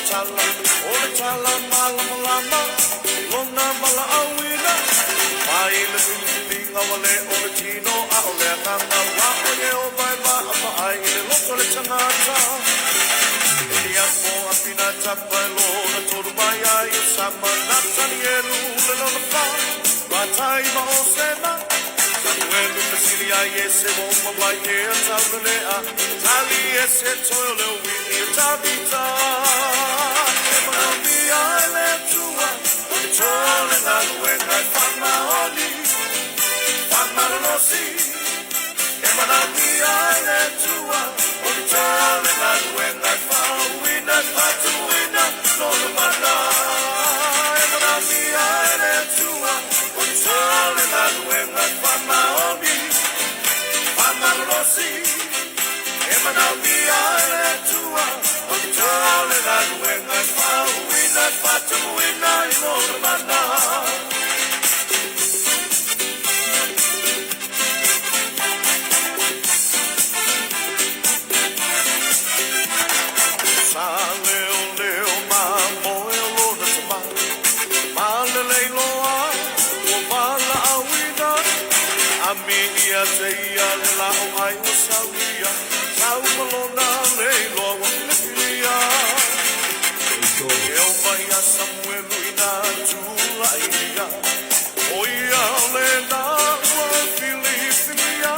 tala, o le tala malamalama, i lona valaauina, mai le filifiliga ua le o le tino a o le agaga, ua o Ieova e vaavaai i le loto o le tagata. Eliapo Apinatapa e lona tolu mai ai o Sama Natanielu le lona fa, Matai ma Osema, Samuelu fesili ai Iese ua uma mai ea taulelea, tali Iese toe o le ui'i o Tavita. E manaomia e le Atua o le tole galuega e faamaoni, faamalolosi. E manaomia e le Atua o le tole galuega e faauuina e faatumuina lona mana. E manaomia e le Atua o le tole galuega e faamaoni, faamalolosi. E manaomia e le Atua o le tole galuega e faauuina e faatumuina i lona mana. Sa leoleo ma moe o lona tama, ma lelei loa ua valaauina. Ami ia te ia le lao ai ua saunia, sau ma lona leiloa ua filifilia. Praise God. E o mai a Samuelu ina tulai ia, o ia lena ua filifilia.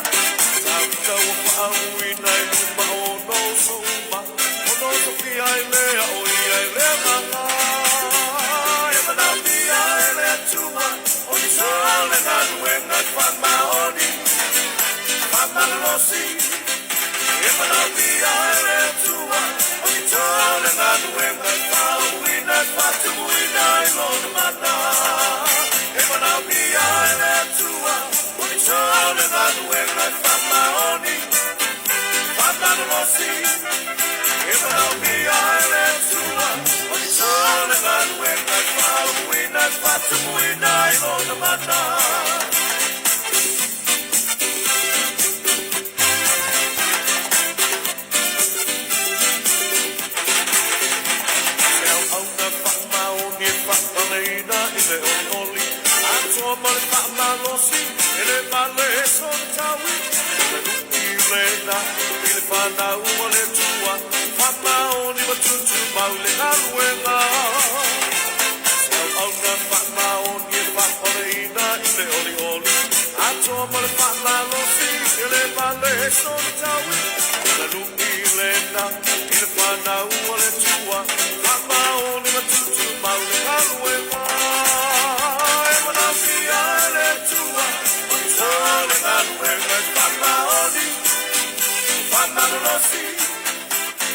Tavita ua faauuina i luma o ona uso uma, ona tofia ai lea o ia i le agaga. E manaomia e le Atua o ni le galuega e faamaoni, faamalolosi. E manaomia e le Atua o ni le galuega e faauuina e faatumuina i lona mana. E manaomia e le Atua o ni le galuega e faamaoni, faamalolosi. E manaomia e le Atua o ni le galuega e faauuina e faatumuina i lona mana. Se auauna faamaoni e faapaleina i le olioli, atoa ma le faamalosi, e le vale sona taui. O le lu'i lena i le fanau a le Atua, faamaoni ma tutumau i le galuega. Se auauna faamaoni e faapaleina i le olioli, atoa ma le faamalosi, e le vale sona taui. O le lu'i lena i le fanau a le Atua, faamaoni ma tutumau i le galuega. E manaomia e le Atua o ni le galuega e faamaoni, faamalolosi.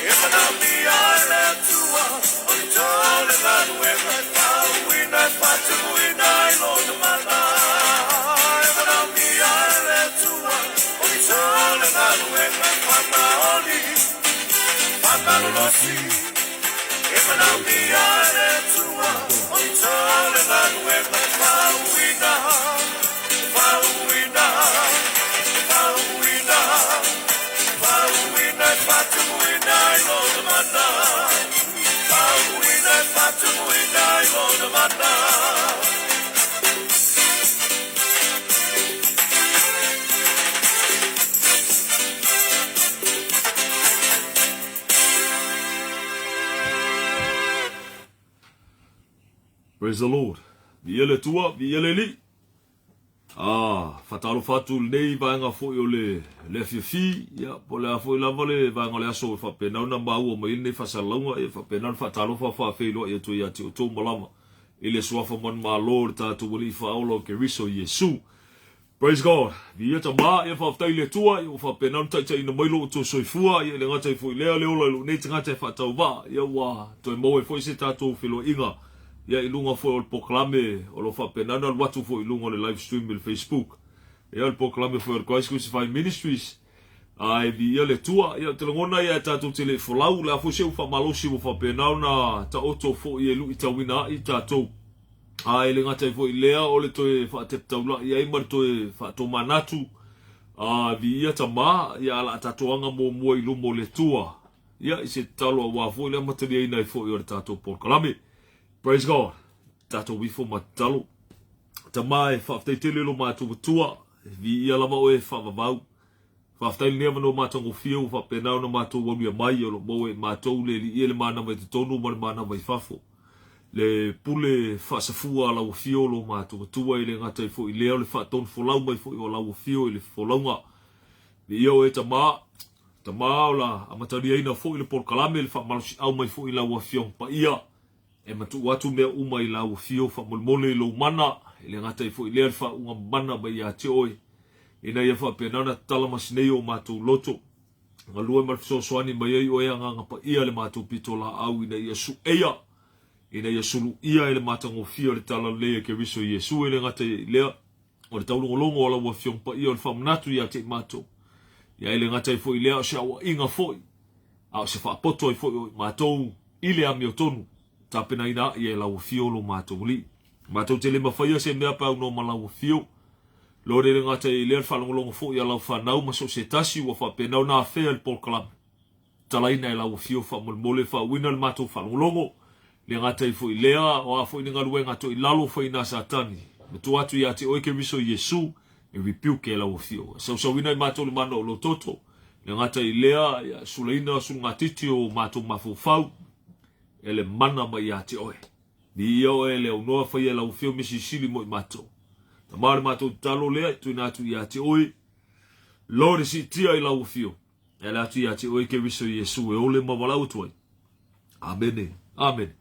E manaomia e le Atua o ni le galuega e faauuina e faatumuina i lona mana. E manaomia e le Atua o ni le galuega e faamaoni, faamalolosi. E manaomia e le Atua o ni le galuega e faauuina, faauuina, faauuina, faauuina e faatumuina i lona mana. Faauuina e faatumuina i lona mana. Praise the Lord. Viia le Atua, viia le Alii. Ah, faatalofa atu i lenei vaega foi o le, le afiafi, ia, po o le a foi lava le vaega o le aso e faapena ona maua mai ai lenei faasalalauga, ia faapena ona faatalofa faafeiloai atu ai ia te outou ma lava i le suafa manumalo o le tatou Alii Faaola o Keriso Iesu. Praise God. Viia Tama, ia faafetai i le Atua, ia ua faapena ona taitaiina mai lo outou soifua, ia e le gata ai foi i lea le ola i lou nei tagata e faatauvaa, ia ua toe maua ai foi se tatou feloaiga, ia i luga foi o le polokalame o lo o faapena ona alu atu foi i luga o le live stream i le Facebook. Ia o le polokalame foi o le Christ Crucified Ministries. Ae viia le Atua. Ia ou te lagona ia e tatou te le i folau, o le a foi se ufaamalosi ua faapena ona taoto foi e luitauina ai tatou. A e le gata ai foi i lea o le toe faateputaula'i ai ma le toe faatomanatu, a viia Tama, ia a la tatou aga muamua i luma o le Atua. Ia, i se tatalo auā foi le amataliaina ai foi o le tatou polokalame. Praise God. Tatou ifo ma tatalo. Tama e faafetai tele lo matou Atua, e viia lava oe e faavavau. Faafetai lenei avanoa matagofie ua faapena ona matou aulia mai o lo o maua e matou le alii e le manava i totonu ma le manava i fafo. Le pule faasafua a lau afio lo matou Atua e le gata ai foi i lea o le faatonufolau mai foi o lau afio i le folauga. Viia oe Tama, Tama o la amataliaina foi le polokalame le faamalosiau mai foi i lau Afioga Paia e matuu atu mea uma i lau afio faamolemole i lou mana e le gata ai foi lea le faauuga mana mai ia te oe ina ia faapena ona tatala masinei o matou loto galue ma le fesoasoani mai ai oe Agaga Paia le matou pitolaau ina ia sueia ina ia suluia e le matagofie o le talalelei a Keriso Iesu e le gata i lea o le taulogologo o lau Afioga Paia o le faamanatu ia te i matou. Ia e le gata ai foi i lea o se auaiga foi, a o se faapoto ai foi o i matou i le amiotonu, tapenaina ai e lau Afio lo matou Alii. Matou te le mafaia se mea pe a aunoa ma lau Afio. Lord e le gata ai i lea le faalogologo foi a lau fanau ma so o se tasi ua faapena ona afea i le polokalame. Talaina e lau Afio faamolemole faauuina le matou faalogologo. Le gata ai foi lea, o a foi ni galuega toilalo faina a Satani, matua atu ia te oe Keriso Iesu, e rebuke e lau Afio. E sausauina i matou le mana o lou toto. Le gata i lea, ia sulaina sulugatiti o matou mafaufau, e le mana mai ia te oe. Viia oe le aunoa faia e lau Afio me silisili mo i matou. Tama le matou tatalo lea, e tuuina atu ia te oe. Lord, e siitia i lau Afio. E ala atu ia te oe Keriso Iesu e ole ma walau atu ai. Amene, amene,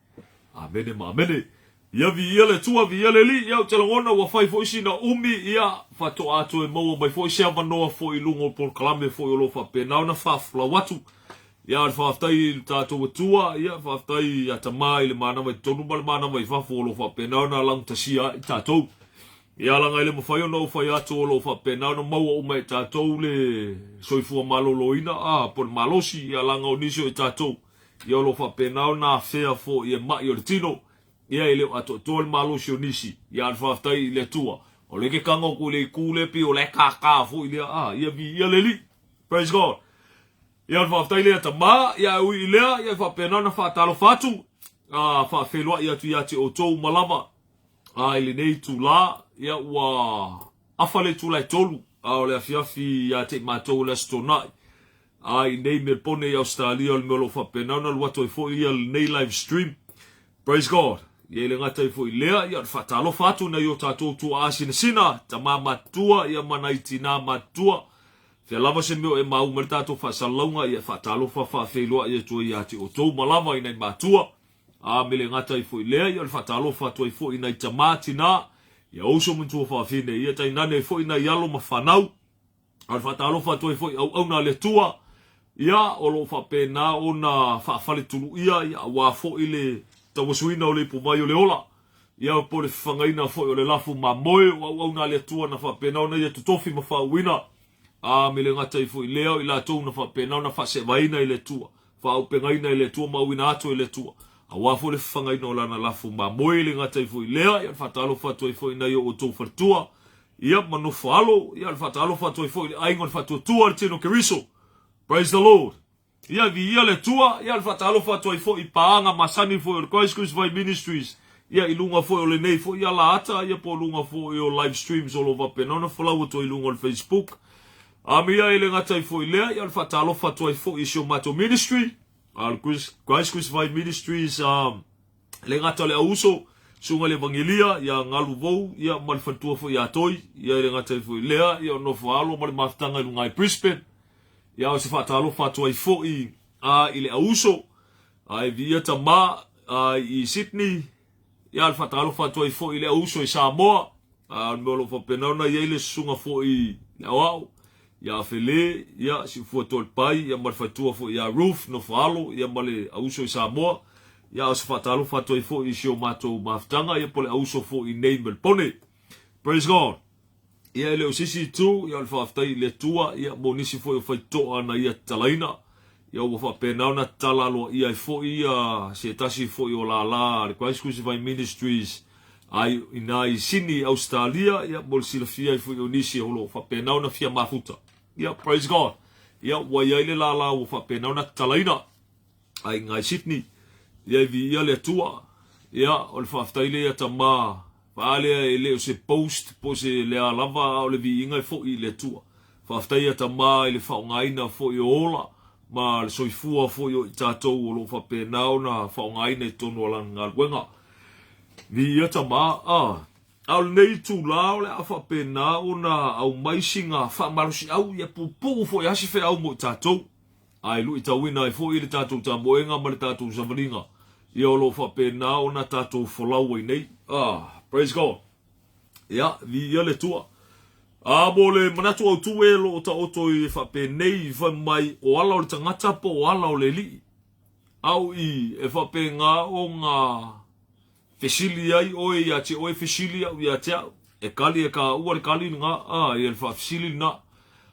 amene ma amene. Ia viia le Atua, viia le Alii, ia ou te lagona ua fai foi sina umi, ia faatoa atu e maua mai foi se avanoa foi i luga o polokalame foi o lo o faapena ona faafolau atu. Ia o le faafetai i le tatou Atua, ia faafetai ia Tama i le manava i totonu ma le manava i fafo o lo o faapena ona laugatasia ai tatou. Ia leaga e le mafai ona ou fai atu o lo o faapena ona maua uma e tatou le soifua maloloina, a, po o le malosi, ia leaga o nisi o i tatou, ia o lo o faapena ona afea foi e mai o le tino, ia e le o atoatoa le malosi o nisi, ia a o le faafetai i le Atua, o lea ke tago atu i le itu lea pei o la e kākā foi lea, a, ia viia le Alii. Praise God. Ia o le faafetai lea Tama, ia e ui i lea, ia e faapena ona faatalofa atu, a, faafeiloai atu ia te outou uma lava. A i lenei itula, ia ua afa le itula e 3 a o le afiafi ia te i matou o le Aso Toonai. A i nei Melpone i Ausetalia o le mea o lo o faapena ona alu atu ai foi ia lenei live stream. Praise God. Ia i le gata ai foi lea, ia o le faatalofa atu nai o tatou tuaa sinasina, tama matutua, ia ma nai tinā matutua. Fea lava se mea o e maua mai le tatou faasalalauga, ia e faatalofa faafeiloai atu ai ia te outou ma lava i nai matua. A me le gata ai foi lea, ia o le faatalofa atu ai foi i nai tamā, tinā, ia uso ma tuafafine, ia tainane ai foi nai alo ma fanau. A o le faatalofa atu ai foi i auauna a le Atua, ia o lo o faapena ona faafaletuluia, ia aua foi le tauasuina o le ipuvai o le ola, ia po o le fafagaina foi o le lafu mamoe o auauna a le Atua na faapena ona ia totofi ma faauuina. A me le gata ai foi lea, o i latou na faapena ona faasevaina i le Atua, faaaupegaina e le Atua ma auina atu e le Atua, aua foi le fafagaina o Lana lafo mamoe, le gata ai foi lea, ia le faatalofa atu ai foi i nai o outou faletua, ia ma nofo alo, ia le faatalofa atu ai foi i le aiga o le faatuatua le tino Keriso. Praise the Lord. Ia viia le Atua, ia le faatalofa atu ai foi i paaga masani foi o le Christ Crucified Ministries, ia i luga foi o lenei foi alaata, ia po o luga foi o live streams o lo o faapena ona folau atu ai i luga o le Facebook. Amia e le gata ai foi lea, ia o le faatalofa atu ai foi i si o matou ministry, a le Christ Crucified Ministries, le gata o le auuso, susuga i le Evangelia, ia Galu Vou, ia ma le faletua foi ia Toi, ia e le gata ai foi lea, ia o nofo alo ma le mafutaga i luga i Brisbane, ia o se faatalofa atu ai foi a i le auuso, a e viia tama a i Sydney, Ia, le faatalofa atu ai foi i le auuso i Samoa, a o le mea o lo o faapena ona i ai le susuga foi i le aoao, ia Fele, ia Siufua Toalepai, ia ma le faletua foi ia Ruth Nofoalo, ia ma le auuso i Samoa. Ia, o se faatalofa atu ai foi i si o matou mafutaga, ia po o le auuso foi i nei Melpone. Praise God. Ia e le o se isi itu, ia o le faafetai i le Atua, ia mo nisi foi o faitotoa na ia tatalaina, ia ua faapena ona tatala aloaia ai foi ia se tasi foi o lālā a le Christ Crucified Ministries ai ina i Sini, Ausetalia, ia mo le silafia ai foi o nisi o lo o faapena ona fia mafuta. Ia praise God. Ia ua i ai le lālā ua faapena ona tatalaina. Aiga i Sydney, ia i viia le Atua. Ia, o le faafetai lea ia Tama, a lea e le o se boast po o se lea lava, a o le viiga e foi i le Atua. Faafetai ia Tama i le faaaogaina foi o ola ma le soifua foi o i tatou o lo o faapena ona faaaogaina i totonu o lana galuega. Viia Tama, a. A o lenei itulā o le a faapena ona aumai sina faamalosiau ia puupuu foi a se feau mo i tatou. Ae luitauina ai foi le tatou tamoega ma le tatou savaliga ia o lo o faapena ona tatou folau ai nei. Ah, praise God. Ia, viia le Atua. A mo le manatu autu e lo o taoto i faapenei fai mai o ala o le tagata po o ala o le alii. Au i e faapena ona Fesili ai oe ia te oe, fesili au ia te au. E kali e kāua le kali lena, a, ia le faafesili lena.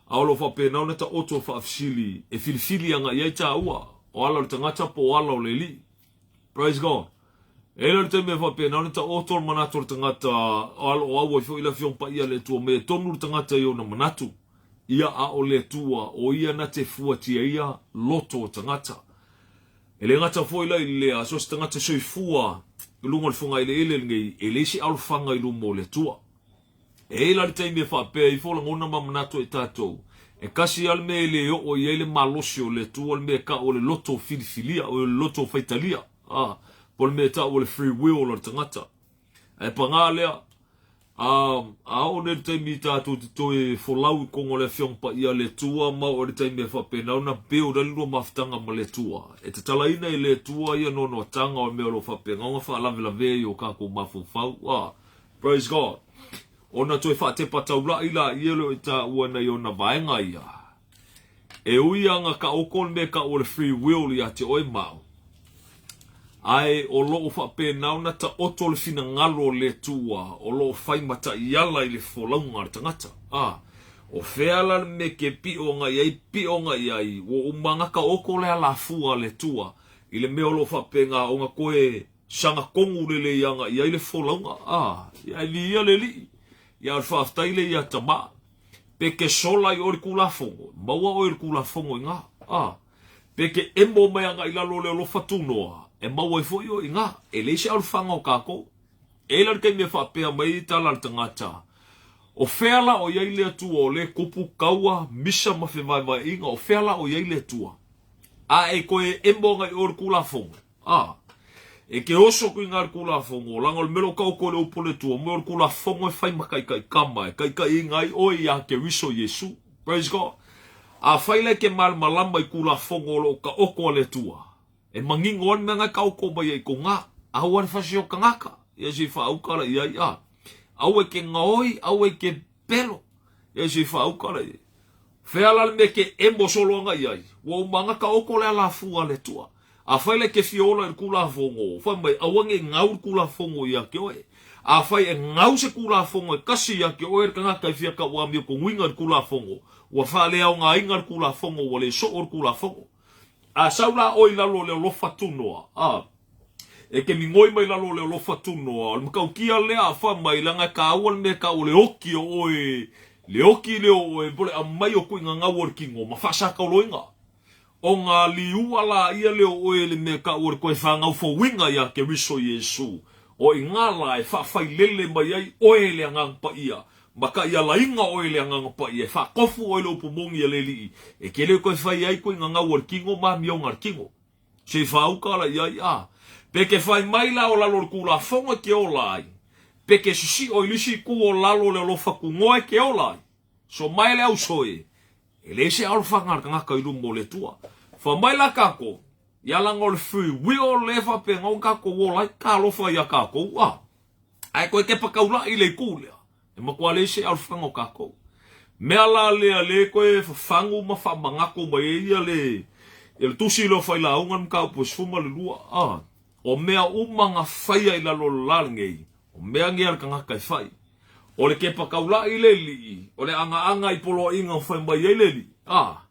A o lo o faapena ona taoto faafesili e filifili agai ai tāua, o ala o le tagata po o ala o le alii. Praise God. E i ai le taimi e faapena ona taoto le manatu o le tagata, o alo o au ai foi le Afioga Paia a le Atua mai e tonu le tagata i ona manatu. Ia a o le Atua, o ia na te fuatia ia loto o tagata. E le gata foi la i lea, so o se tagata soifua i luga o le fogaeleele lenei, e leai se alofaga i luma o le Atua. E i ai la le taimi e faapea ifo lagona ma manatu ai tatou, e kasi lava le mea e le oo i ai le malosi o le Atua, le mea e tau o le loto filifilia, o le loto faitalia, a, po o le mea e tau o le free will o le tagata. Ae pagā lea, a, a oo nei le taimi tatou te toe folau i koga o le Afioga Paia a le Atua, ma oo i le taimi e faapena ona build ai le lua mafutaga ma le Atua. E tatalaina e le Atua ia noanoatanga o le mea o lo o faapena ona faalavelavea i o kakou mafaufau. A, praise God. Ona toe faatepa taula'i laia lea o i taua nai ona vaega ia. E ui a na kaoko le mea tau o le free will ia te oe ma au, ae o lo o faapena ona taoto le finagalo o le Atua o lo o fai ma taiala i le folauga a le tagata. A, o fea la le mea ke pio aga i ai, pio aga i ai, ua uma na kaoko le alafua a le Atua i le mea o lo o faapena ona toe sagatonu lelei aga i ai le folauga. A, ia e viia le Alii, ia o le faafetai lea ia Tama. Pe ke sola i oe le Tulafono, maua oe i le Tulafono i na. A. Pe ke emo mai ana i lalo o le alofa tunoa, e maua ai foi oe i na. E leai se alofaga o kakou. E i ai la le taimi e faapea mai ai tala a le tagata, O fea la o i ai le Atua o lea kupu, kaua, misa ma fevaevaeaiga, o fea la o i ai le Atua? A e toe emo ana i oe le Tulafono, A. E ke oso aku i ngā Tulafono, langa o le mea o ka oko le upu o le Atua, mo le Tulafono e whai ma kaikai kama, e kaikai inga ai oe i a Keriso Iesu. Praise God. A whai lai ke malamalama i Tulafono o lo ka oko a le Atua, e mangingo ane mea ngai ka oko mai ai ko ngā, aua le whasi o kangaka, ia si whaauka la i ai a. Aua ke ngaoi, aua ke pelo, ia si whaauka la i ai. Fea la le mea ke emo solo aga i ai? Ua uma aga ka oko le alafua a le Atua. Afai la e ke fia ola i le Tulafono, fai mai, aua ne i gau le Tulafono ia te oe. Afai e gau se Tulafono e kasi ia te oe le tagata e fia tauamio tonuina i le Tulafono, ua faaleaogaina le Tulafono, ua le soo le Tulafono. A sau la oe i lalo o le alofa tunoa, a, e ke migoi mai lalo o le alofa tunoa, o le matautia lea a fai mai, leaga e kāua le mea e tau o le oki o oe, le oki lea o oe, po o le aumai o tuiga gau o le kino ma faasakaoloina. O ngā liua la ia lea o oe le mea e tau o le toe whānau fouina iā Keriso Iesu, o i ngā la e whaawhailele mai ai oe le Agaga Paia, ma ka i alaiga oe le Agaga Paia, e whaakofu oe le upu moni a le Alii, e ke leo toe whai ai koe i ngā ngau o le kino ma amioga a le kino. Se i whaauka la i ai, a, pe ke whai mai la o lalo o le Tulafono e ke ola ai, pe ke sisiʻo i le isi itu o lalo o le alofa tunoa e ke ola ai. So mai le auso e, e leai se alofaga a le tagata i luma o le Atua. Fai mai la kakou, ia laga o le free will lea e faapena ona kakou ola ai, ka alofa ia kakou, a. Ae koe kepa taulaʻi i le itu lea, e matua leai se alofaga o kakou. Mea la lea le koe fafagu ma faamanatu mai ai ia le, ia le tusi lea o Failauga le mataupu e 12, a. O mea uma na faia i lalo o le la lenei, o mea nei a le tagata e fai. O le kepa taulaʻi le alii, o le agaaga i poloaiga fai mai ai le alii, a,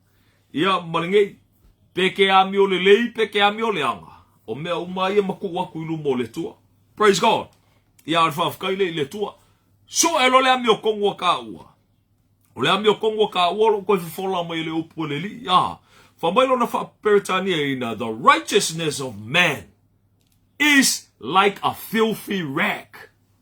ia, ma lenei, pe ke amio lelei, pe ke amio leaga, o mea uma ia matuu atu i luma o le Atua. Praise God! Ia, o le faafetai lea i le Atua. Sue loa le amio tonu a kāua. O le amio tonu a kāua o loo toe fofola mai e le upu a le alii, a. Fai mai lona faa-Peretaniaina, The righteousness of man is like a filthy rag.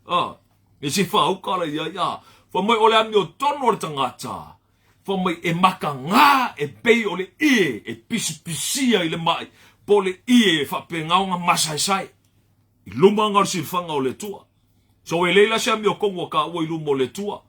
Ah, e se whāuka la ia ia. Fai mai o le amiotonu o le tagata. Fai mai e makagā e pei o le ie e pisipisia i le mai, po o le ie e faapegaoga masaesae i luma aga o le silafaga o le Atua. So e lei la se amiokongu a kāua i luma o le Atua.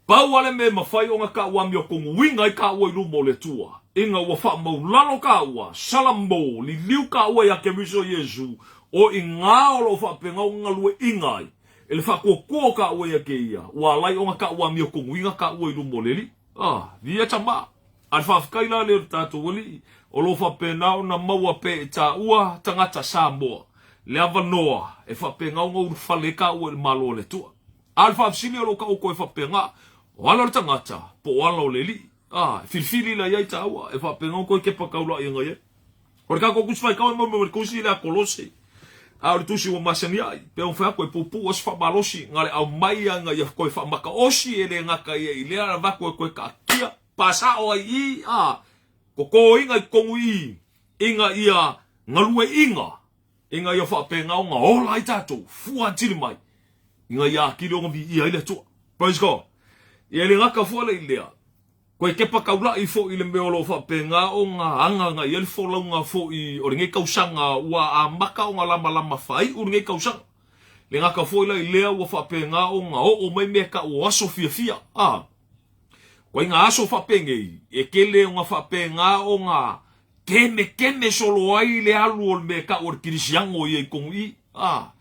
Pau a le mea e mafai ona kāua amiokonguina ai kāua i luma o le Atua, ina ua faamaulalo kāua, salamo, liliu kāua iā Keriso Iesu, o i gā o lo o faapena ona galueʻina ai e le faatuatua o kāua ia kēia, ua alai ona kāua amiokonguina kāua i luma o le Alii. Ah, via tama. A le faafetai la lea o le tatou Alii, o lo o faapena ona maua pea e tāua tagata Samoa le avanoa e faapena ona ulufale ai kāua i le Malo o le Atua. A o le faafesili o lo o taoto ai faapena, o ala o le tagata po o ala o le Alii? Ah, e filifili la i ai tāua e faapena ona toe kepa taula'i ana i ai. O le tatou tusi faitau e maua mai le tusi lea a Kolose, a o le tusi ua masani ai, pei ona fai atu e puupuu aso faamalosi, na le aumai ana ia toe faamataosi e le gata ia i lea avatu e toe taatia pasao ai i a totoina i totonu i ina ia galueina ina ia faapena ona ola ai tatou fua atili mai ina ia atili ona viia ai le Atua. Praise God. Ia e le gata foi la i lea, Koe kepa taulaʻi foʻi le mea o lo o faapena ona aga i ai le folauga foʻi o lenei tausaga ua amata ona lamalama faaiʻu lenei tausaga. Le gata foʻi la i lea ua faapena ona oo mai mea tau o aso fiafia. A koe ngā aso faapenei e tele ona faapena ona kemekeme solo ai le alu o le mea tau o le Kirisiano ia i tonu i. A,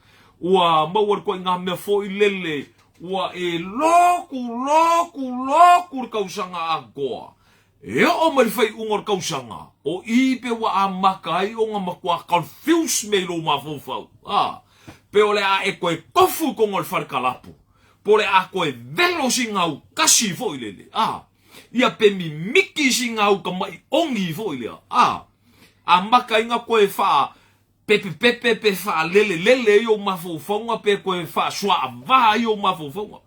ua maua le koe ngā mea foʻi lele ua e loku, loku, loku le tausaga atoa. E oo mai le faaiuga o le tausaga, o i pe ua amata ai ona matua confuse mea i lou mafaufau. A, pe o le a e toe tofu i tonu o le fale kalapu, po o le a toe velo sina autasi foi lele. A, ia pe mimiti sina au tamaʻi ogi foi lea. A, amata ai na toe faa pepepepe pe faalelelele ai ou mafaufauga pe toe faasuaavā ai ou mafaufauga.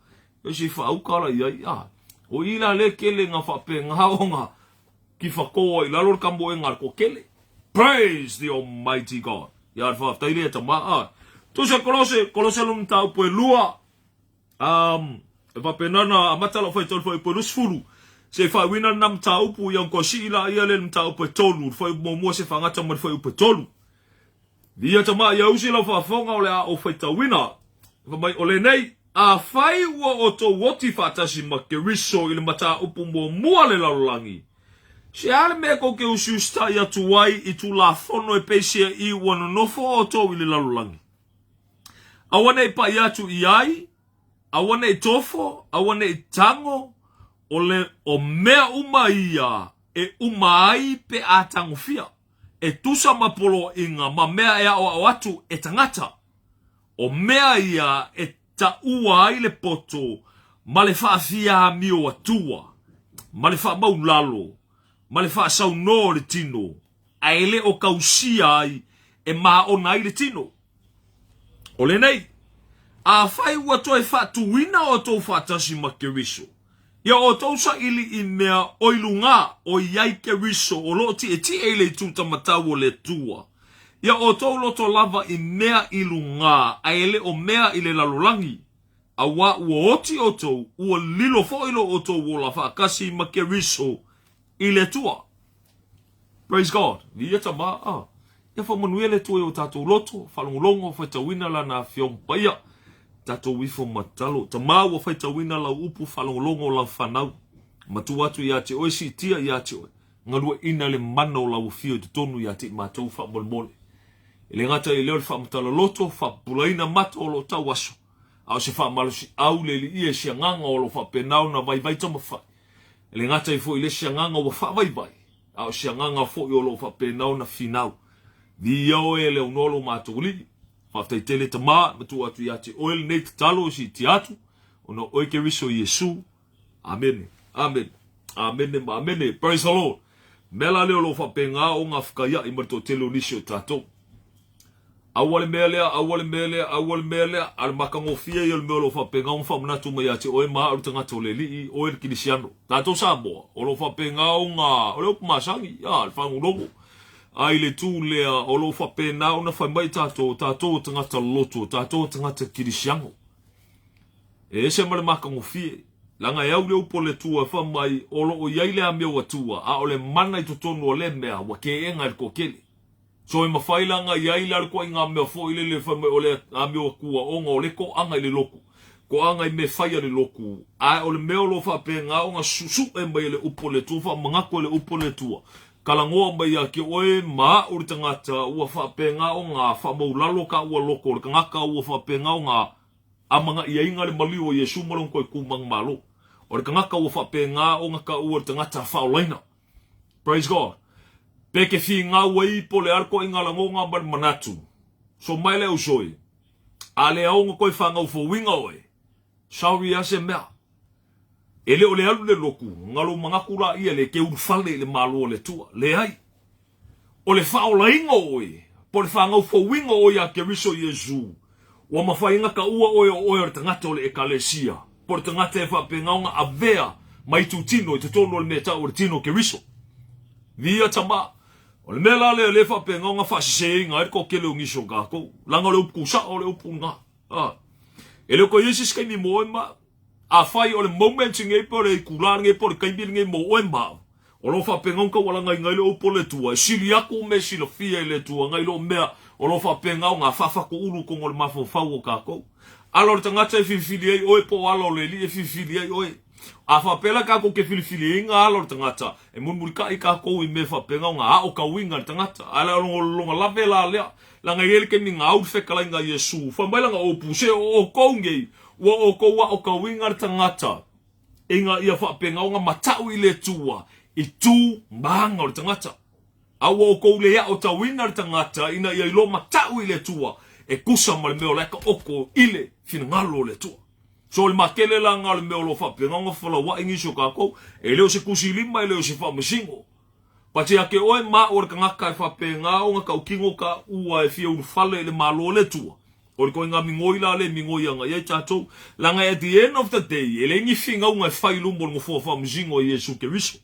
E se i faauka la i ai, a, o i la lea tele na faapena ona kifatō ai i lalo le kamoega a le toatele. Praise the Almighty God. Ia le faafetai lea tama, a. Tusi a Kolose, Kolose lona mataupu e lua. Um, e faapena ona amata lau faitau i le fuaiupu e 20. Se i faauiina lena mataupu, ia ona toe sii laia lea i le mataupu e tolu, le fuaiupu muamua se faagata ma le fuaiupu e tolu. Viia tama ia usi lau faafofoga o le a ou faitauina. Fai mai, o lenei, afai ua outou oti faatasi ma Keriso i le mataupu muamua a le lalolagi, se a le mea tou te usiusitai atu ai i Tulafono e peisia i ua nonofo outou i le lalolagi? Aua ne i pai atu i ai, aua ne i tofo, aua ne i tango, o le o mea uma ia e uma ai pe a tagofia, e tusa ma poloaiga ma mea e aʻoaʻo atu e tagata. O mea ia e taua ai le poto ma le faafiamio atua, ma le faamaulalo, ma le faasaunoa o le tino, ae le o tausia ai e māona ai le tino. O lenei, afai ua toe faatuina outou faatasi ma Keriso, ia outou saili i mea o i lugā o i ai Keriso o lo o tietie i le itu tamatau o le Atua, ia outou loto lava i mea i lugā ae le o mea i le lalolagi, auā ua oti outou, ua lilo foi lo outou ola faatasi ma Keriso i le Atua. Praise God. Viia tama, ah. Ia faamanuia le Atua i o tatou loto, faalogologo, faitauina lana afioga paia. Tatou ifo ma tatalo. Tama ua faitauina lau upu faalogologo o lau fanau. Matua atu ia te oe, siitia ia te oe. Galueina le mana o lau afio i totonu ia te i matou faamolemole. E le gata i lea o le faamatala loto, faapupulaina mata o lo o tau aso. A o se faamalosiau le liia i se agaga o lo o faapena ona vaivai tamafai. E le gata ai foi i le isi agaga ua faavaivai, a o se agaga foi o lo o faapena ona finau. Viia oe e le aunoa lo matou Alii. Faafetai tele Tama, e matua atu ia te oe lenei tatalo e siitia atu, ona o oe Keriso Iesu. Amene. Amene. Amene ma amene. Praise the Lord. Mea la lea o lo o faapena ona fekaiaʻi ma le toatele o nisi o tatou. Aua le mea lea, aua le mea lea, aua le mea lea, a o le matagofie ia o le mea o lo o faapena ona faamanatu mai ia te oe ma au le tagata o le Alii, oe le Kerisiano. Tatou Samoa, o lo o faapena ona, o le upu masani, a, le faagulogo. A i le tū lea, o lo o faapena ona fai mai tatou, o tatou o tagata loto, o tatou o tagata Kerisiano. E ese ma le matagofie, leaga e au le upu o le Atua e fai mai, o lo o i ai le amio Atua, a o le mana i totonu o lea mea, ua keega i le toatele. So e mafai la ona iai la le koaiga mea foi lele fai mai o le amio atua ona o le toaga i le lotu, toaga i mea fai a le lotu, ae o le mea o lo o faapena ona susue mai e le upu a le Atua, faamanatu e le upu a le Atua, talanoa mai ia te oe ma au le tagata ua faapena ona faamaulalo taua loto o le tagata ua faapena ona amanaiaina le maliu o Iesu ma lona toe tu manumalo. O le tagata ua faapena ona taua le tagata faaolaina. Praise God. Pe ke finau ai po le a le koiga lagona ma le manatu. So mai le ausoi. A le ao ona koe whangau fouinga oe. Sorry a se mea. E le o le alu le loku, ngalo mangaku la ia le ke ulufale i le malo o le tua. Le ai. O le whaolainga oe, po le whangau fouinga oe ia Keriso Iesu. Ua mafai ona taua oe o oe o le tagata o le Ekalesia, po o le tagata e faapena ona avea mai tutino i totonu o le mea tau o le tino o Keriso. Viia Tama! O le mea la lea lea e faapena ona faaseseina ai le toatele o nisi o tatou, leaga o le upu tusao o le upu lena. A. E le o toe i ai se isi taimi mo oe ma au. Afai o le moment lenei pe o le itula lenei pe o le taimi lenei mo oe ma au, O lo o faapena ona taualagaina ai le upu a le Atua, e sili atu mea silafia e le Atua nai lo mea o lo o faapena ona faafatuulu i totonu o le mafaufau o tatou. Ala o le tagata e filifili ai oe po o ala o le Alii e filifili ai oe. A faapea la tatou te filifiliina ala o le tagata, e mulimulitai tatou i mea faapena ona aotauina le tagata. A o lona lave la lea, leaga e i ai le taimi na au le fetalaiga a Iesu, fai mai lana upu, Se o outou nei, ua outou aotauina le tagata, ina ia faapena ona matau i le Atua i tu ma aga o le tagata. A ua outou le aotauina le tagata ina ia iloa matau i le Atua e tusa ma le mea o la e taoto i le finagalo o le Atua. So o le makele la lena o le mea o lo o faapena ona felauai nisi o tatou, e le o se tusi lima, e le o se faamasino. But ia te oe ma au o le tagata e faapena ona tautino ka ua e fia ulufale i le Malo o le Atua, o le ituaiga migoi la lea e migoi ana i ai tatou. Leaga at the end of the day, e leai ni finauga e fai i luma o le Nofoa Faamasino a Iesu Keriso.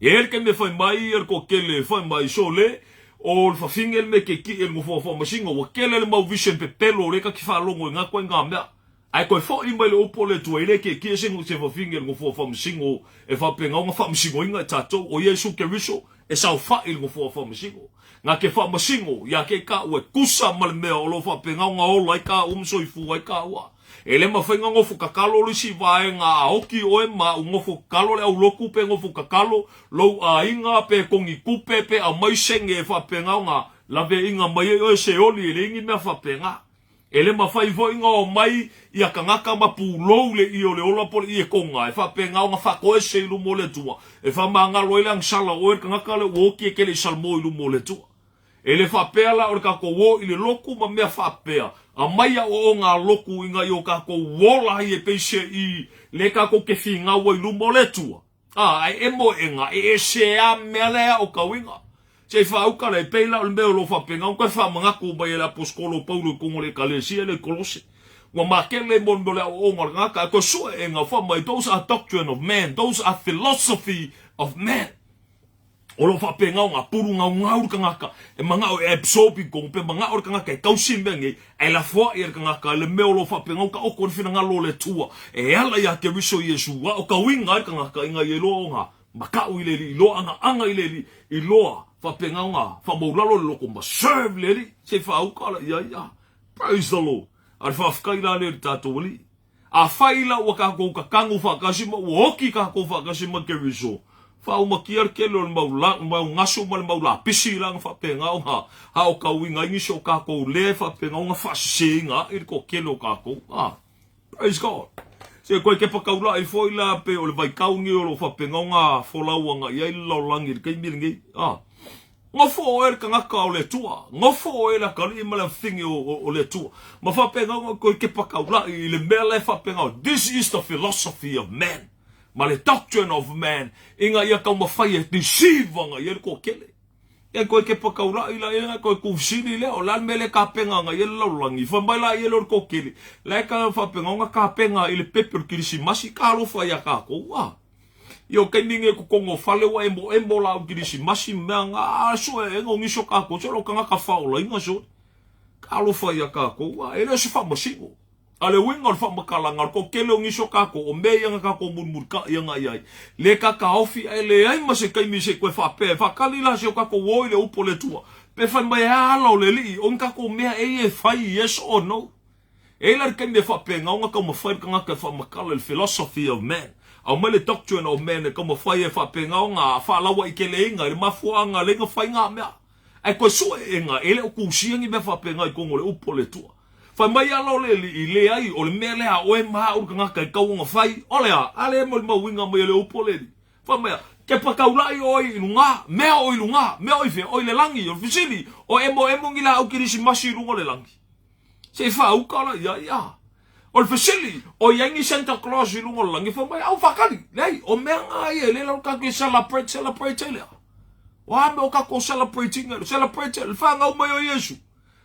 E i ai le taimi e fai mai le toatele e fai mai, Sole, o le fafine le mea e keki'i e le Nofoa Faamasino, ua tele le mau vision pepelo o lea ta te faalogo i na ituaiga mea. Ae toe foi mai le upu a le Atua, e le kiekie se se fafine i le nofoa faamasino e faapena ona faamasinoina e tatou, o Iesu Keriso e saofai i le nofoa faamasino. Na te faamasino ia te taua e tusa ma le mea o lo o faapena ona ola ai taua ma soifua ai taua. E le mafai ona nofo tatalo le isi vaega a oki oe ma au nofo tatalo le aulotu pe nofo tatalo lou aiga pe togi tupe pe aumai sene e faapena ona laveaiina mai ai oe se oli e leai ni mea faapena. E le mafai foi ona omai ia tagata ma pulou le ie o le ola po o le ie toga e faapena ona faatoese i luma o le Atua, e faamagalo ai le agasala o oe le tagata lea ua oti e te le i salamo i luma o le Atua. E le faapea la o le tatou o i le lotu ma mea faapea, aumai aoaoga a lotu ina ia o tatou ola ai e peise i le tatou te finau ai i luma o le Atua. A, ae emo eʻega, e ese a mea lea o kauiga. Se i faauka lea, e pei la o le mea o lo o faapena ona toe faamanatu mai e le Aposetolo o Paulo i totonu o le Ekalesia lea i Kolose. Ua makele mo le mea o le aoaoga o le tagata, ae toe sue eʻega, fai mai, Those are doctrine of man, those are philosophy of man. O lo o faapena ona pulu gaugau le tagata e manao e absorb i totonu, pe manao le tagata e tausi mea nei, ae lafoai e le tagata i le mea o lo o faapena ona taoto ai le finagalo o le Atua e ala ia Keriso Iesu, a o tauiga ai le tagata ina ia iloa ona matau i le Alii, iloa agaaga i le Alii, iloa faapena ona faamaulalo le loto ma serve le Alii, se i faauka la i ai. Praise the Lord. A o le faafetai la lea i le tatou Alii. Afai la ua tatou tatanu faatasi ma ua oki tatou faatasi ma Keriso, faaumatia le tele o le mau la, mau gasu ma le mau lapisi la na faapena ona aotauina ai nisi o tatou lea e faapena ona faaseseina ai le toatele o tatou. Ah, praise God. Se koe kepa taula'i foi la pe o le vaitau lenei o lo o faapena ona folau agai ai le lalolagi i le taimi lenei. Ah. Nofo oe le tagata o le Atua, nofo oe le atalii ma le afafine o le Atua, ma faapena ona toe kepa taula'i i le mea la e faapena, this is the philosophy of man, ma le doctrine of man, ina ia taumafai e deceive agai ai le toatele. E koe kepa kaulaʻi la ia koe kufisili lea, o le a le mea lea e kapega agai ai le lalolagi? Fai mai la ia lea o le kokele, la e ka faapega ona kapega i le pepe o le kerisimasi, talofa ia tatou a. Ia o taimi nei totonu o fale ua emoemo laau kerisimasi ma mea na, a sue ega o nisi o tatou, sole o tagata faaolaina sole. Talofa ia tatou a, e le o se faamasino. A o le uiga o le faamatalaga, o le toatele o nisi o tatou, o mea ia na tatou mulimulitaʻi agai ai, le tataofi ae leai ma se taimi se i toe faapea e faatali la si o tatou o i le upu a le Atua, pe fai mai e a ala o le Alii, o ni tatou mea ea ia e fai, yes or no? E i ai la le taimi e faapena ona taumafai le tagata e faamatala i le philosophy of man, aumai le doctrine of man e taumafai e faapena ona faalauaiteleina i le mafuaaga lea na fai na mea. Ae toe sue ega, e le o tusia ni mea faapena i totonu o le upu a le Atua. Fai mai ala o le Alii, Leai, o le mea lea a oe ma au le tagata e tau ona fai, o le a? A lea e molimauina mai e le upu a le Alii. Fai mai a, Kepa taulaʻi oe i luga, mea o i luga, mea o i fea? O i le lagi, o le fesili, o emoemo ni laau kerisimasi i luga o le lagi? Se i faauka la i ai, a. O le fesili, o i ai ni Santa Claus i luga o le lagi? Fai mai, au faakali, leai, o mea nga ia, le lau tatou e celebrate, celebrate ai lea. O a mea o tatou celebrate ina, celebrate, le whanau mai o Iesu.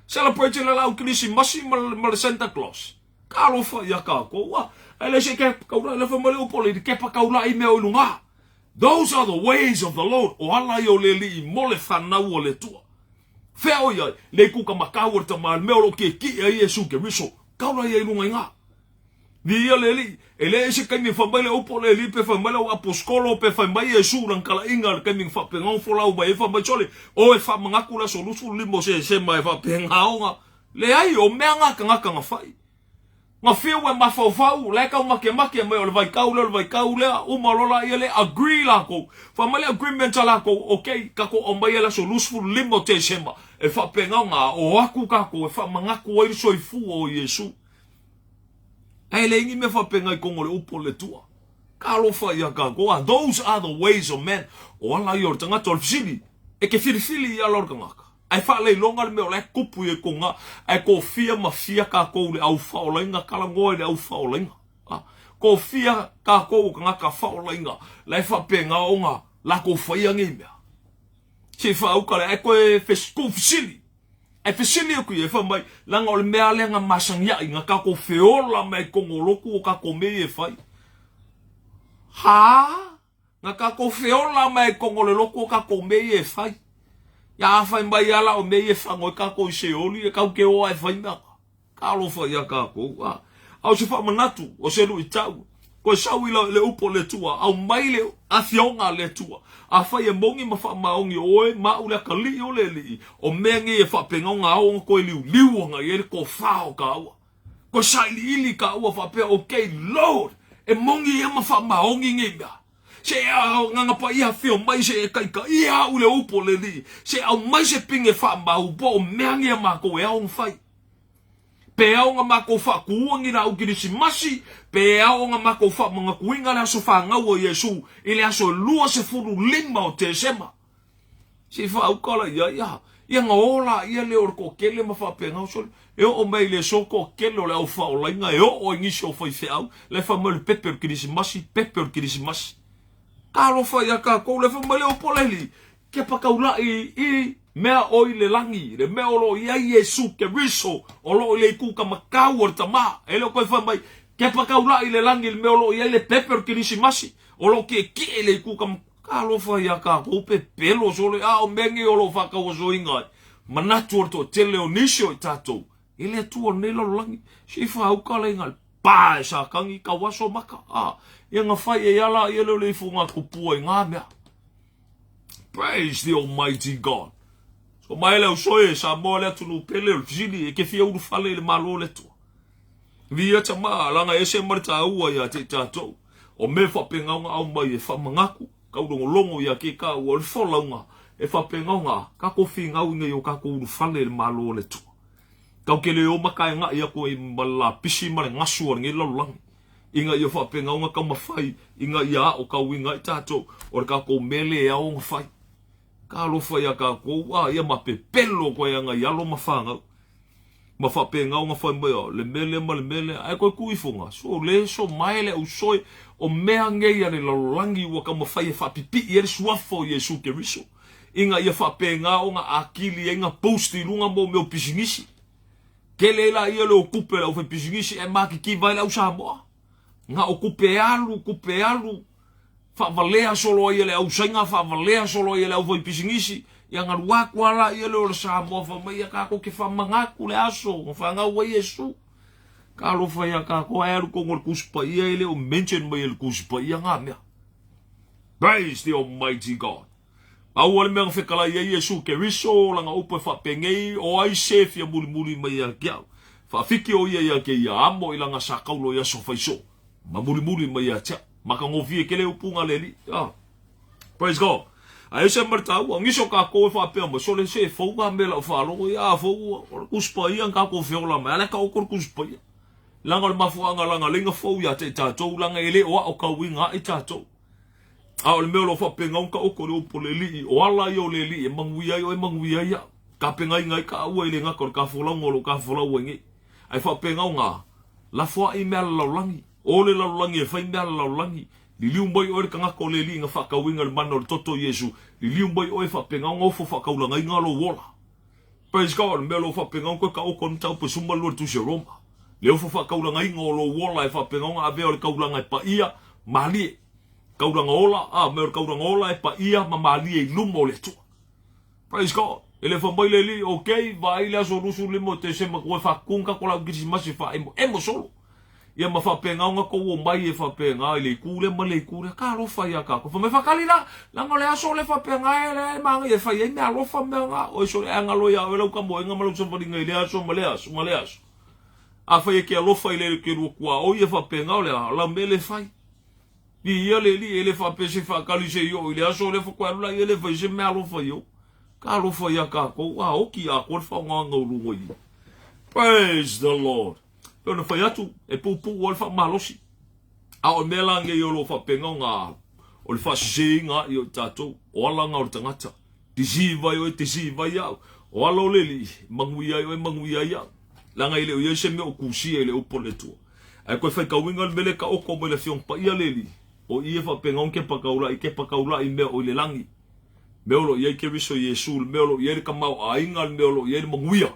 Celebrate le lau Kirisimasi ma le Santa Claus. Talofa ia tatou, a. E le se ke kaula, le fai mai le upu o le kepa kaula i mea o i luga. Those are the ways of the Lord. O ala ia o le Alii mo le whanau o le Atua. Fea o ia, le kuka makau o le tama, le mea o lo kiekie ai Iesu Keriso. Kaula ia i luga i ngā. Viia le Alii, e leai se taimi e fai mai le upu o le Alii pe fai mai le au aposetolo pe fai mai Iesu lana talaiga i le taimi na faapegao folau mai ai fai mai sole o e faamanatu le aso 25 o Setesema e faapegao na leai o mea na tagata na fai na fiu e mafaufau la e tau makemake mai o le vaitau lea o le vaitau lea uma loa laia lea agree lakou fai mai le agreement a lakou okay tatou aumaia le aso 25 o Tesema e faapegao na o atu tatou e faamanatu ai le soifua o Iesu. Ae leai ni mea faapena i totonu o le upu o le Atua. Talofa ia tatou. Ah, those are the ways of man. O ala ia o le tagata o le fesili. E ke filifili i ala o le tagata. Ae faaleiloga le mea o la e tupu i kona. Ae kofia ma fia tatou i le au faaolaina, talanoa i le au faaolaina. Ah, kofia tatou o tagata faaolaina, la e faapena ona latou faia nei mea. Se i faauka le, ae toe fesili. Ae fesili aku ia, fai mai, leaga o le mea lea na masaniai, na tatou feola mai ai totonu o lotu o tatou mea ia e fai. Ha? Na tatou feola mai ai totonu o le lotu o tatou mea ia e fai. Ia a fai mai ala o mea ia e fago ai tatou i Seoli, e kau ke oa e fai mea. Talofa ia tatou. A, a o se faamanatu, o se luitau, koe sau i le upu o le Atua, aumai le afioga a le Atua. Afai e moni ma faamaoni oe ma au le atalii o le Alii, o mea nei e faapena ona ao ona toe liuliu ana i ai le tofa o taua. Toe sailiili taua faapea, okay, Lord, e moni ia ma faamaoni nei mea. Se Agaga Paia afio mai se e taitaia au i le upu o le Alii, se aumai se pine faamau po o mea nei a matou e ao ona fai. Pe ao ona matou faatuua ni laau Kerisimasi, pe ao ona matou faamanatuina le aso fanau o Iesu i le aso 25 o Tesema. Se i faauka la i ai, a, ia na o laia lea o le toatele ma faapena, sole, e oo mai i le aso toatele o le au faaolaina e oo ai nisi o faifeau, la e fai mai o le pepe o le Kerisimasi, pepe o le Kerisimasi. Talofa ia tatou, la e fai mai le upu a le Alii, Kepa taulaʻi i mea o i le lagi, le mea o lo o i ai Iesu Keriso, o lo o i le itu kamakau o le Tama. E le o toe fai mai, kepa taulaʻi i le lagi, le mea o lo o i ai le pepe o le Kerisimasi, o lo o kiekie i le itu kamakau. Talofa iā tatou pepelo sole, a o mea nei o lo o faatauasoina ai, manatu o le toatele o nisi o i tatou, i le Atua o lenei lalolagi. Se i faauka le iga pa e Satani tau aso maka. A, ia na fai e ala ia leo le ifo ngā kupua i ngā mea. Praise the Almighty God. So mai le ausoe e Samoa le atunuu pele o le fesili e ke fia ulufale i le Malo o le Atua. Viia tama, langa ese ma le tāua ia te i tātou. O me whapengaunga au mai e whamangaku, kaulongolongo ia ke ka ua o le folauga e whapengaunga, ka ko whingau inga i o ka ko ulufale i le Malo o le Atua. Kau ke le o maka e ngaʻi aku i ma le lapisi ma le gasu o lenei lalolagi. Ina ia faapegaoga taumafai ina ia aʻo kauiga ai tatou, o le tatou mea lea e ao ona fai. Talofa iā tatou, a ia ma pepelo koe ana i alo ma fanau. Ma faapegaoga fai mai, o le mea lea ma le mea lea, ae koe ku ifoga, so le so mae le ausoe, o mea nei a le lalolagi ua taumafai e faapipii ai le suafa o Iesu Keriso. Ina ia faapena ona atili ai na post i luga mo mea o pisinisi. Tele ai laia le o tupe a le aufaipisinisi ae matitiva ai le au Samoa. Na o tupe alu, tupe alu, faavalea solo ai e le au Saina, faavalea solo ai e le aufaipisinisi, ia na alu atu lava laia lea o le Samoa fai mai, ia tatou te faamanatu le aso na fanau ai Iesu. Talofa ia tatou, ae alu tonu o le Tusi Paia e le o mention mai e le Tusi Paia na mea. Praise the Almighty God. Pau le mea na fetalai ai Iesu Keriso, lana upu e faapenei, o ai se fia mulimuli mai ia te au. Faafiki o ia ia te ia amo i lana sakaulo i aso faiso, ma mulimuli mai ia te au. Matagofie tele upu na le Alii. Ah. Praise God. A ese ma le taua, nisi o kākou e faapea mai, sole se e fou ngā mea lau faalogo, ia a fou, o le Tusi Paia na kākou feola mai, a le ka oko le Tusi Paia. Langa o le mafuaaga langa leiga fou ia te i tātou, langa e le o ao kauiga ai tātou. A o le mea o lo o faapegauna oko i le upu o le alii, o ala ia o le alii e manuia ai oe, manuia ai au. Tapenaina ai ka ua i le gata o le tafolauga o lo o tafolau ai nei. Ae faapegauna, lafoai mea a le lalolagi, o le lalolagi e fai mea a le lalolagi. Liliu mai oe le tagata o le alii na faatauina i le mana o le toto o Iesu, liliu mai oe faapegauna ofo faataulagaina lou ola. Praise God, le mea o lo o faapegauna koe ka oko ni taupe suma lua le tusi o Roma. Le ofo faataulagaina o lou ola e faapegauna avea o le kaulaga e paia, malie. Kaulaga ola, a, mea o le kaulaga ola e paia ma malie i luma o le Atua. Praise God. E le fai mai le alii, ok, vaai le aso 25 o Tesema koe faakun ka ko lau Kirisimasi faaemo emo solo. Ia ma faapena ona tou omai e faapena i le itu lea ma le itu lea. Ka alofa ia tatou. Fai mai faatali la, leaga o le aso lea faapena e le manaia e fai ai mea alofa mea na. Oi sole ae galo ia oe lau tamoega ma lau savaliga i lea aso ma lea aso ma lea aso. Afai e te alofa i le te lua tuaoi e faapena o le a, o lau mea le fai. Viia le Alii, e le faapea se faatali se i oo i le aso lea faatoa alu laia le fai se mea alofa i ou. Ka alofa ia tatou, a oki atoa le faaaogaina o luga i i. Praise the Lord. Pei ona fai atu, e puupuu lava le faamalosi. A o le mea la nei o lo o faapena ona o le faasiseina ai o i tatou, o ala na o le tagata. Deceive ai oe, deceive ai au. O ala o le Alii, manuia ai oe, manuia ai au. Leaga e le o i ai se mea o kusia i le upu a le Atua. Ae koe faitauina le mele taoto mai le Afioga Paia le Alii, o i e faapena ona kepa taula'i, kepa taula'i mea o i le lagi, mea o lo o i ai Keriso Iesu, le mea o lo o i ai le tamaoaiga, le mea o lo o i ai le manuia,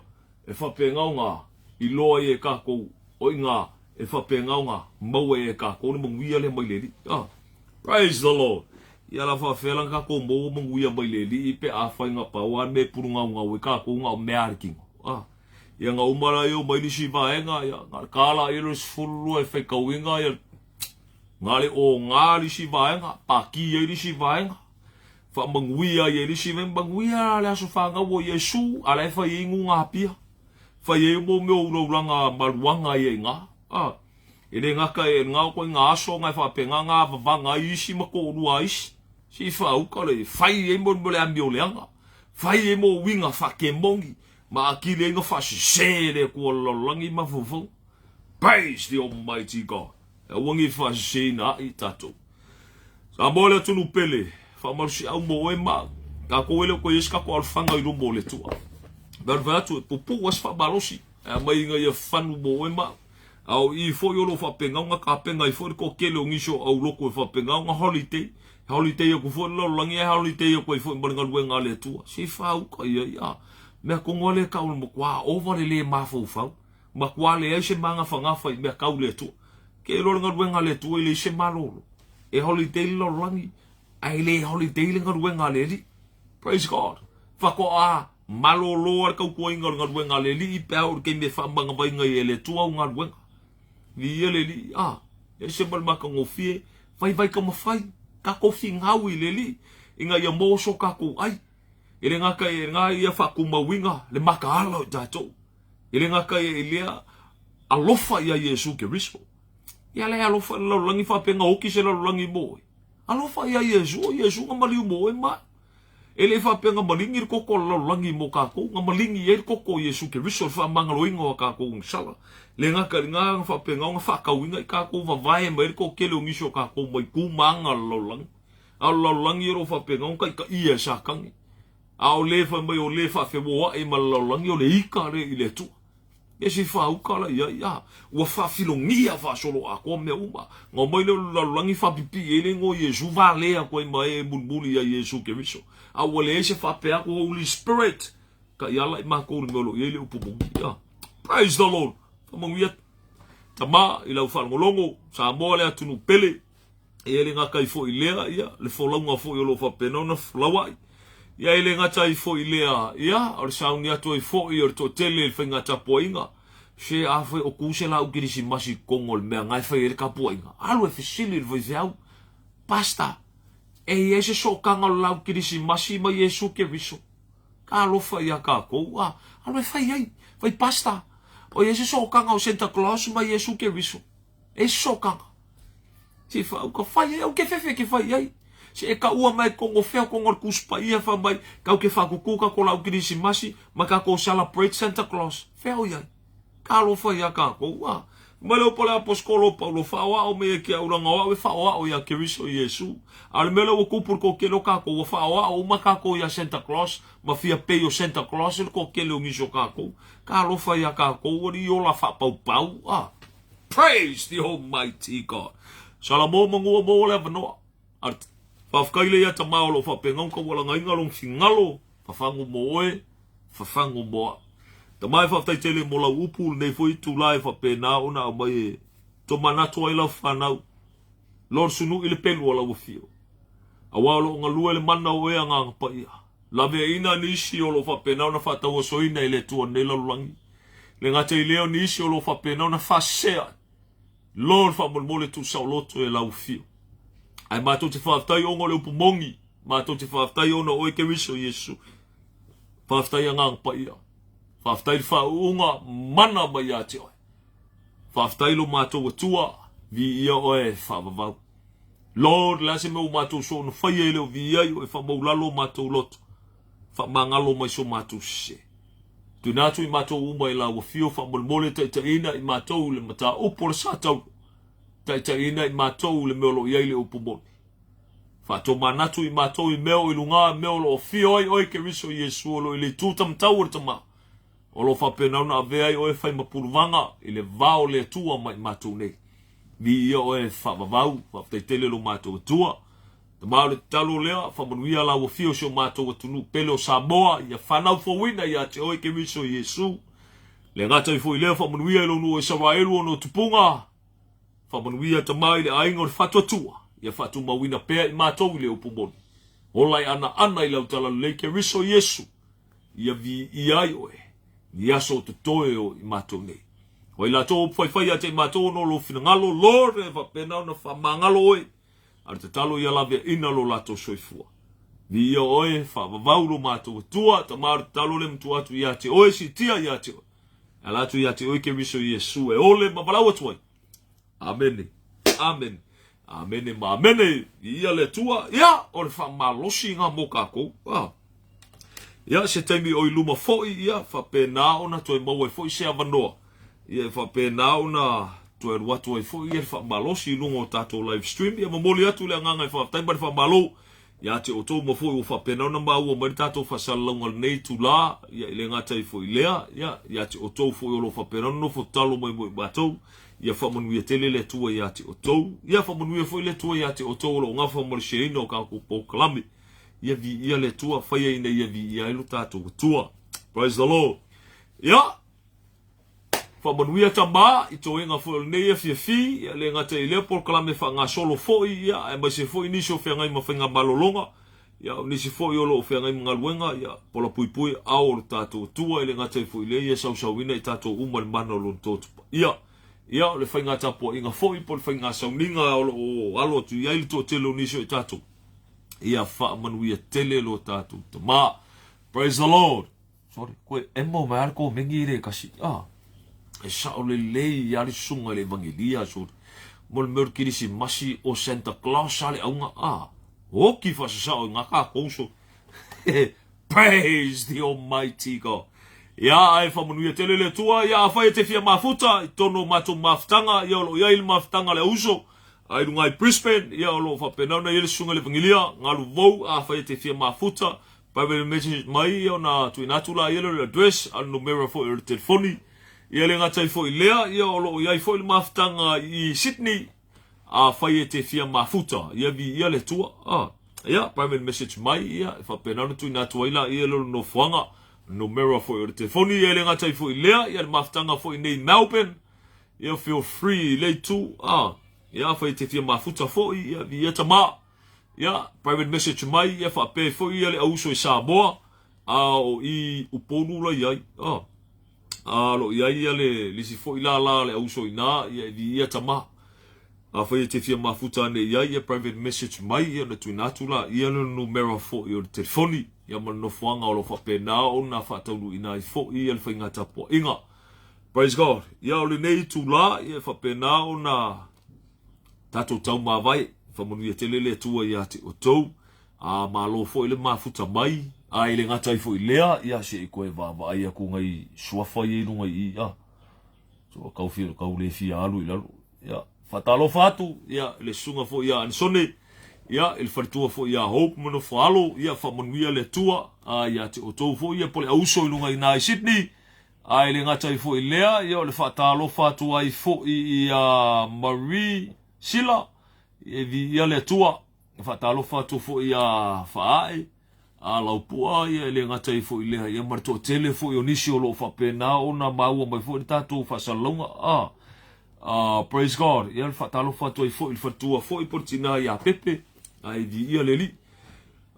e faapena ona iloa ai e tatou, o i ina e faapena ona maua ai e tatou le manuia lea mai le Alii. Ah, praise the Lord! Ia la faafefea la ona tatou maua manuia mai le Alii pe afai na pau lava le mea e pulugaugau ai tatou na o mea a le tino. Ah. Ia na uma la ia mai lisi vaega, ia na le kala ia le 12 e faitauina ia na le o ngā lisi vaega, paki ai lisi vaega, faamanuia ai e lisi vaega, manuia le aso fanau o Iesu, a la e fai ai nu ngā pia, fai ai mo mea o ulaulaga maluaga ia i ngā. Ah, e le gata e ngā o koe ngā aso ngā e whaapenga ngā vavanga ai isi ma kōrua isi. Si whaauka le fai ai mo le amio leanga, fai ai mo winga whakemongi, Ma akili ai nga faasese le Atua o le lalolagi i mafaufauga. Praise the Almighty God. E aua nei faaseseina ai tatou. Samoa le atunuu pele, faamalosiau mo oe ma au. Tatou e le o toe i ai se tatou alofaga i luma o le Atua. Pei ona fai atu, e pupuu lava se faamalosi, e aumai ina ia fanu mo oe ma au. A o i foi o lo o faapena ona tapena ai foi le toatele o nisi o aulotu e faapena ona holiday. Holiday atu foi le lalolagi ae holiday atu ai foi ma le galuega a le Atua. Se i faauka i ai, a. Mea tonu lava lea e tau o le matua ova le lē mafaufau. Matua leai se magafagafa i mea tau le Atua. Ke iloa le galuega a le Atua e leai se malolo. E holiday le lalolagi, ae le holiday le galuega a le Alii. Praise God. Faatoa malolo lava le tautuaina o le galuega a le Alii pe a oo i le taimi e faamanavaina ai e le Atua au galuega. Viia le Alii. A, e ese ma le matagofie, vaivai ka mafai, tatou finau i le Alii, ina ia maua so tatou ai. E le gata i lena ia faatumauina le mataala o i tatou. E le gata i lea alofa ia Iesu Keriso. Ia le alofa i le lalolagi faapea oki se lalolagi mo oe. Alofa ia Iesu, o Iesu na maliu mo oe ma. E le faapea na maligi le koko o le lalolagi mo kākou, na maligi ai le koko o Iesu Keriso le faamagaloina o a kākou agasala. Le gata i lena na faapena ona faatauina i kākou vavae mai ai le toatele o nisi o kākou mai ku ma aga o le lalolagi. A o le lalolagi o lo o faapena ona taitaia e Satani. A o le fai mai o le faafeoaʻi ma le lalolagi o le ika lea i le Atua. Ia se faauka la i ai, a ua faafilogia faasoloatoa mea uma. Na omai lea o le lalolagi faapipii ai le igoa o Iesu valea atu ai ma e mulimuli ia Iesu Keriso. A ua leai se faapea atu Holy Spirit taiala i matou i le mea o lo o i ai le upu moni. A Praise the Lord. Faamanuia Tama i lau faalogologo, Samoa le atunuu pele. Ia e le gata ai foi i lea, ia, le folauga foi o lo o faapena ona felauai. Ia e le gata ai foi i lea, ia, o le sauni atu ai foi o le toatele i le faiga tapuaiga. Se a fai o tu se laau kerisimasi i totonu o le mea na e fai ai le tapuaiga, alu e fesili i le faifeau, Pastor, e i ai se sootaga o le laau kerisimasi ma Iesu Keriso? Talofa ia tatou, a, alu e fai ai, fai Pastor, o i ai se sootaga o Santa Claus ma Iesu Keriso? E se sootaga. Se whaauka whai ai, au ke whewhe ke whai ai. Se e ka ua mai kongo whea kongo le kusu paia wha mai, kau ke whakuku ka ko lau kirisimasi, ma ka ko celebrate Santa Claus. Whea o iai. Ka alofa ia kākou, a. Mai le upu a le aposikolo o Paulo, Whaoao me e ke auranga o au e whaoao ia Keriso Iesu. A o le mea lea ua kupu le toatele o kākou, ua whaoao uma kākou ia Santa Claus, ma fia pei o Santa Claus le toatele o nisi o kākou. Ka alofa ia kākou, ua li ola whaapaupau, a. Praise the Almighty God. Salamo manua mo le avanoa. A whawhakai le ia tama o lo whapenga ka walangaiga long fingalo whawhangu mo oe, whawhangu mo a. Tama e whawhtai tele mo lau upu nei foi tū la e whapena ona au mai e to manatu ai lau whanau. Lord sunu i le pelu o lau afio. Aua o lo ngalue le mana o e anga anga paia. Laveaiina nisi o lo o faapena ona faatauasoina e le Atua nei lalolagi. Le gata i lea o nisi o lo o faapena ona faasea Lord faamolemole tuusaoloto e lau afio. Ae matou te faafetai ona o le upu moni, matou te faafetai ona o oe Keriso Iesu. Faafetai Agaga Paia. Faafetai le faauuga mana mai ia te oe. Faafetai lo matou Atua, viia oe e faavavau. Lord, le a se mea ua matou soona faia e le o viia ai oe, faamaulalo o matou loto, faamagalo mai so matou sese. Tuina atu i matou uma i lau afio, faamolemole taitaiina i matou le mataupu o le sa tauro, taitaiina i matou le mea o lo o i ai le upu moni. Faatomanatu i matou i mea o i luga, mea o lo o afio ai oe Keriso Iesu o lo o i le itu tamatau o le Tama. O lo o faapena ona avea ai oe fai ma puluvaga i le va o le Atua ma i matou nei. Viia oe faavavau, faafetai tele lo matou Atua. Tama o le tatalo lea, faamanuia lau afio si o matou atunuu pele o Samoa, ia fanau fouina ia te oe Keriso Iesu. Le gata ai foi lea, faamanuia i lou nuu o Isaraelu ona o tupuga. Faamanuia Tama i le aiga o le Faatuatua, ia faatumauina pea i matou i le upu moni. Ola e anaana i lau talalelei Keriso Iesu. Ia viia ai oe i aso o totoe o i matou nei. O ai latou o faifai ia te i matou ona o lou finagalo, Lord, e faapena ona faamagalo oe, a le tatalo ia laveaina lo latou soifua. Viia oe, faavavau lo matou Atua, Tama o le tatalo lea matua atu ia te oe, siitia ia te oe. E ala atu ia te oe Keriso Iesu e ole ma valaau atu ai. Amene. Amene. Amene ma amene. Viia le Atua. Ia, o le faamalosi ngā mō kākou. Ah. Ia, se taimi o i luma foi, ia, faapena ona toe maua ai foi se avanoa. Ia, e faapena ona toe alu atu ai foi ia le faamalosi i luga o tatou live stream. Ia, momoli atu le agaga e faafetai ma le faamalo ia te outou ma foi ua faapena ona maua mai le tatou faasalalauga i lenei itulā, ia, e le gata ai foi i lea, ia, ia te outou foi o lo o faapena ona nofo tatalo mai mo i matou, ia faamanuia tele le Atua ia te outou, ia faamanuia foi le Atua ia te outou o lo o gafa ma le sheaina o tatou polokalame. Ia viia le Atua, faia ina ia viia ai lo tatou Atua. Praise the Lord. Ia, Faamanuia tama i toega foi o lenei afiafi, ia le gata i lea polokalame faagasolo foi, ia aemaise foi nisi o feagai ma faigamalologa, ia o nisi foi o lo o feagai ma galuega, ia polapuipui ao o le tatou Atua, e le gata ai foi i lea ia sausauina i tatou uma i le mana o Lona Toto Paia. Ia o le faiga tapuaiga foi po o le faiga sauniga o lo o alo atu i ai le toatele o nisi o i tatou, ia faamanuia tele lo tatou Tama. Praise the Lord. Sorry, koe emo mai a le komeni le kasi. Ah, e sao lelei ia le susuga i le evangelia, sorry. Mo le mea o le kerisimasi o Santa Claus a le auga, ah, oki faasasao i ngā kākou, sorry. Praise the Almighty God. Ia, ai whamanuia tele le Atua, ia a whai e te whia mafuta, i tono o mātou mafutanga, ia o lo iai le mafutanga le auso, ai runga i Brisbane, ia o lo whapena ona ia le susuga i le evangelia, ngalu vou, a whai e te whia mafuta, Private message mai ia ona tuuina atu la ia le address a le numera foi o le telefoni. Ia le gata ai foi lea, ia o lo o i ai foi le mafutaga i Sydney, afai e te fia mafuta, ia viia le Atua. Ah, ia, private message mai, ia, e faapena ona tuuina atu ai laia le nofoaga, numera foi o le telefoni, ia e le gata ai foi lea, ia le mafutaga foi nei i Melbourne, ia feel free i le itu, ah, ia afai e te fia mafuta foi, ia viia tama, ia, private message mai, ia faapea ai foi ia le auuso i Samoa, a o i Upolu la i ai, ah. A lo i ai ia le lisi foi lālā le auso i nā, ia e viia tama. Afai e te fia mafuta ane i ai, ia private message mai, ia ona tuuina atu la ia le numera foi o le telefoni, ia ma le nofoaga o lo o faapena ona faataunuuina ai foi ia le faiga tapuaiga. Praise God. Ia o lenei itulā, ia e faapena ona tatou taumavae, faamanuia tele le Atua ia te outou. A malo foi le mafuta mai, a e le gata ai foi lea, ia se i koe vaavaai atu ngai suafa ia i luga i i, a. So, kau fia, kau le fia alu i lalo. Ia, faatalofa atu, ia, i le susuga foi ia Anisone, ia, i le faletua foi ia Hope ma Nofoalo, ia, faamanuia le Atua, a ia te outou foi, ia, po le auso i luga i na i Sydney, a e le gata ai foi lea, ia, o le faatalofa atu ai foi ia Marie Sila, e viia le Atua. E faatalofa atu foi ia Faae, a Laupua, ia e le gata ai foi lea, ia ma le toatele foi o nisi o lo o faapena ona maua mai foi le tatou faasalalauga. A, a, praise God. Ia le faatalofa atu ai foi i le faletua foi po le tina ia Pepe, a e viia le Alii.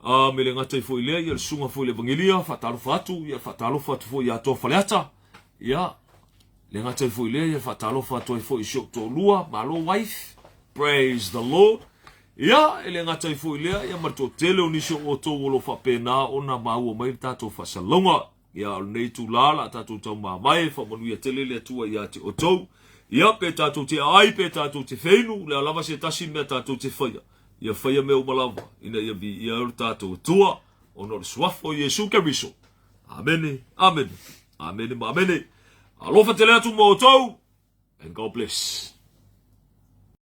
A, me le gata ai foi lea, ia le susuga foi i le Evangelia, faatalofa atu, ia faatalofa atu foi ia Toa Faleata, ia, le gata ai foi lea, ia faatalofa atu ai foi i si ou toalua, malo wife, praise the Lord. Ia, e le gata ai foi lea, ia ma le toatele o nisi o outou o lo o faapena ona maua mai le tatou faasalalauga. Ia, o lenei itulā la tatou taumamae, faamanuia tele le Atua ia te outou. Ia, pe tatou te aai, pe tatou te feinu, le a lava se tasi mea tatou te faia, ia faia mea uma lava, ina ia viia ai lo tatou Atua, ona o le suafa o Iesu Keriso. Amene, amene, amene ma amene. Alofa tele atu mo outou, and God bless.